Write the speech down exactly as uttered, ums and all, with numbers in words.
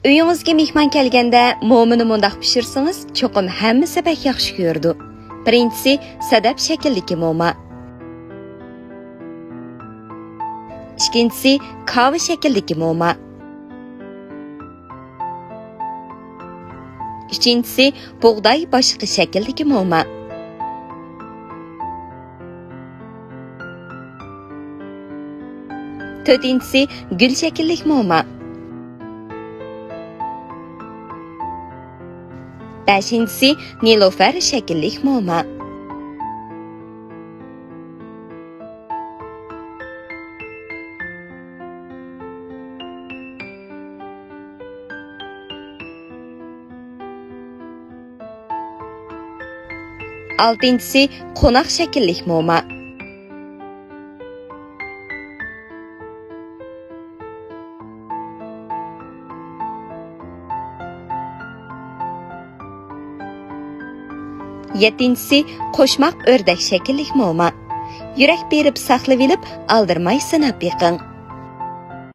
ئۆيىڭىزگە مېھمان كەلگەندە مومىنى مۇنداق پىشۇرسىڭىز، چوقۇم ھەممىسى بەك ياخشى كۆرىدۇ. بىرىنچىسى، سەدەپ شەكىلدىكى موما. ئىككىنچىسى، كاۋا شەكىلدىكى موما. ئۈچىنچىسى، بۇغداي باشلىقى شەكلىدىكى موما. تۆتىنچىسى، گۈل شەكىللىك موما. بەشىنچىسى، نېلۇفەر شەكىللىك موما. ئالتىنچىسى، قوناق شەكىللىك موما. يەتتىنچىسى، قوشماق ئۆردەك شەكىللىك موما. يۈرەك بېرىپ ساقلىۋېلىپ، ئالدىرىماي سىناپ بېقىڭ.